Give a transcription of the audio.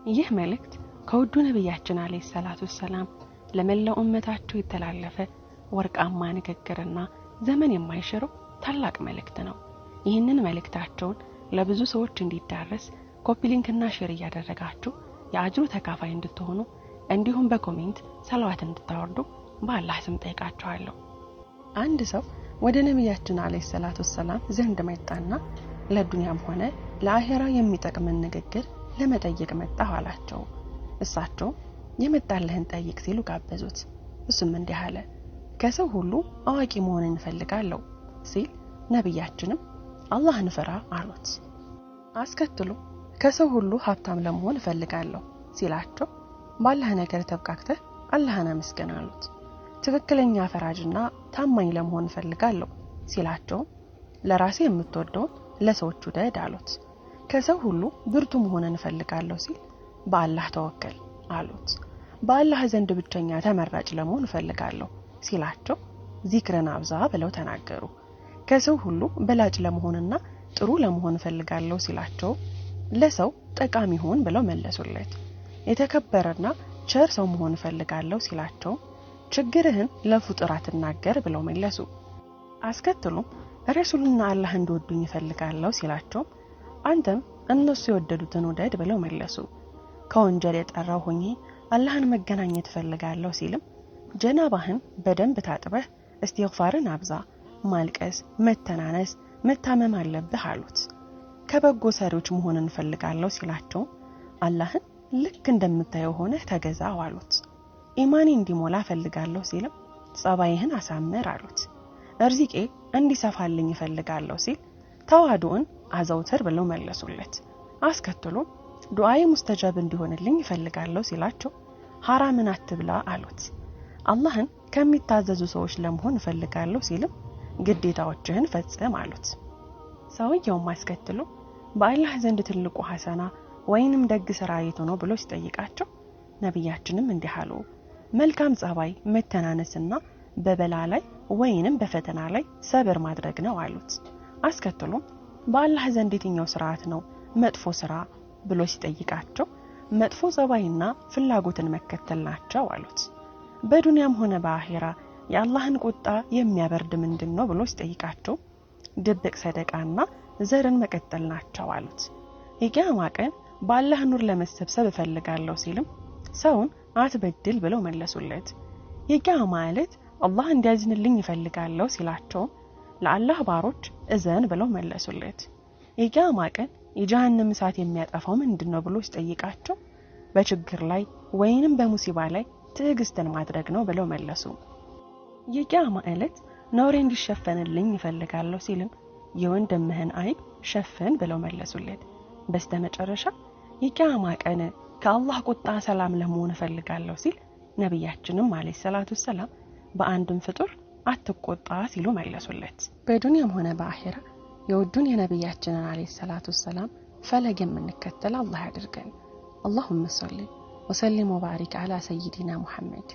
ይህ መልእክት ከውዱ ነብያችን አለይሂ ሰላቱ ሰላም ለመላው ኡመታቸው የተላለፈ ወርቃማ ንግግርና ዘመን የማይሽረው ታላቅ መልእክት ነው። ይህንን መልእክታቸውን ለብዙ ሰዎች እንዲዳረስ copy link ና share እያደረጋችሁ የአጅሩ ተካፋይ እንድትሆኑ እንዲሁም በ comment ሰለዋት እንድታወርዱ በአላህ ስም ጠይቃችኋለሁ። አንድ ሰው ወደ ነብያችን አለይሂ ሰላቱ ሰላም ዘንድ መጣና ለዱንያም ሆነ ለአኺራ የሚጠቅምን ንግግር ለመጠየቅ መጣሁ አላቸው። እሳቸው የመጣልህን ጠይቅ ሲሉ ጋበዙት። እሱም እንዲህ አለ፣ ከሰው ሁሉ አዋቂ መሆንን እፈልጋለሁ ሲል ነብያችንም አላህን ፍራ አሉት። አስከትሎ ከሰው ሁሉ ሀብታም ለመሆን እፈልጋለሁ ሲላቸው ባለህ ነገር ተብቃክተህ አላህን አመስግን አሉት። ትክክለኛ ፈራጅና ታማኝ ለመሆን እፈልጋለሁ ሲላቸው ለራሴ የምትወደውን ለሰዎች ውደድ አሉት። ከሰው ሁሉ ብርቱ መሆንን እፈልጋለሁ ሲል በአላህ ተወከል አሉት። በአላህ ዘንድ ብቸኛ ተመራጭ ለመሆን እፈልጋለሁ ሲላቸው ዚክርን አብዛ ብለው ተናገሩ። ከሰው ሁሉ በላጭ ለመሆንና ጥሩ ለመሆን እፈልጋለሁ ሲላቸው ለሰው ጠቃሚ ሁን ብለው መለሱለት። የተከበረና ቸር ሰው መሆን እፈልጋለሁ ሲላቸው ችግርህን ለፍጡር አትናገር ብለው መለሱ። አስከትሎም ረሱልና አላህ እንዲወዱኝ እፈልጋለሁ ሲላቸው አንተም እነሱ የወደዱትን ውደድ ብለው መለሱ። ከወንጀል የጠራው ሆኜ አላህን መገናኘት እፈልጋለሁ ሲልም ጀናባህን በደንብ ታጥበህ እስቲግፋርን አብዛ፣ ማልቀስ፣ መተናነስ፣ መታመም አለብህ አሉት። ከበጎ ሰሪዎች መሆን እንፈልጋለሁ ሲላቸው አላህን ልክ እንደምታየው ሆነህ ተገዛው አሉት። ኢማኔ እንዲሞላ እፈልጋለሁ ሲልም ጸባይህን አሳምር አሉት። እርዚቄ እንዲሰፋልኝ እፈልጋለሁ ሲል ተዋዱን አዘውትር ብለው መለሱለት። አስከትሎም ዱዓዬ ሙስተጃብ እንዲሆንልኝ እፈልጋለሁ ሲላቸው ሐራምን አትብላ አሉት። አላህን ከሚታዘዙ ሰዎች ለመሆን እፈልጋለሁ ሲልም ግዴታዎችህን ፈጽም አሉት። ሰውየውም አስከትሎ በአላህ ዘንድ ትልቁ ሐሰና ወይንም ደግ ስራ የቱ ነው ብሎ ሲጠይቃቸው ነብያችንም እንዲህ አሉ፣ መልካም ጸባይ፣ መተናነስና በበላ ላይ ወይንም በፈተና ላይ ሰብር ማድረግ ነው አሉት። አስከትሎም በአላህ ዘንድ የትኛው ስርዓት ነው መጥፎ ስራ ብሎ ሲጠይቃቸው መጥፎ ጸባይና ፍላጎትን መከተል ናቸው አሉት። በዱንያም ሆነ በአኺራ የአላህን ቁጣ የሚያበርድ ምንድን ነው ብሎ ሲጠይቃቸው ድብቅ ሰደቃና ዘርን መቀጠል ናቸው አሉት። የቂያማ ቀን በአላህ ኑር ለመሰብሰብ እፈልጋለሁ ሲልም ሰውን አትበድል ብለው መለሱለት። የቂያማ ዕለት አላህ እንዲያዝንልኝ እፈልጋለሁ ሲላቸው ለአላህ ባሮች እዘን ብለው መለሱለት። የቂያማ ቀን የጀሃነም እሳት የሚያጠፋው ምንድን ነው ብሎ ሲጠይቃቸው በችግር ላይ ወይንም በሙሲባ ላይ ትዕግስትን ማድረግ ነው ብለው መለሱ። የቂያማ ዕለት ነውሬ እንዲሸፈንልኝ እፈልጋለሁ ሲልም የወንድምህን አይብ ሸፍን ብለው መለሱለት። በስተመጨረሻ የቂያማ ቀን ከአላህ ቁጣ ሰላም ለመሆን እፈልጋለሁ ሲል ነብያችንም አለይሂ ሰላቱ ሰላም በአንድም ፍጡር አትቆጣ ሲሉ መለሱለት። በዱንያም ሆነ በአኺራ የውዱን የነብያችንን አለይሂ ሰላቱ ሰላም ፈለግ የምንከተል አላህ ያድርገን። አላሁመ ሰሊ ወሰሊም ወባሪክ አላ ሰይዲና ሙሐመድ።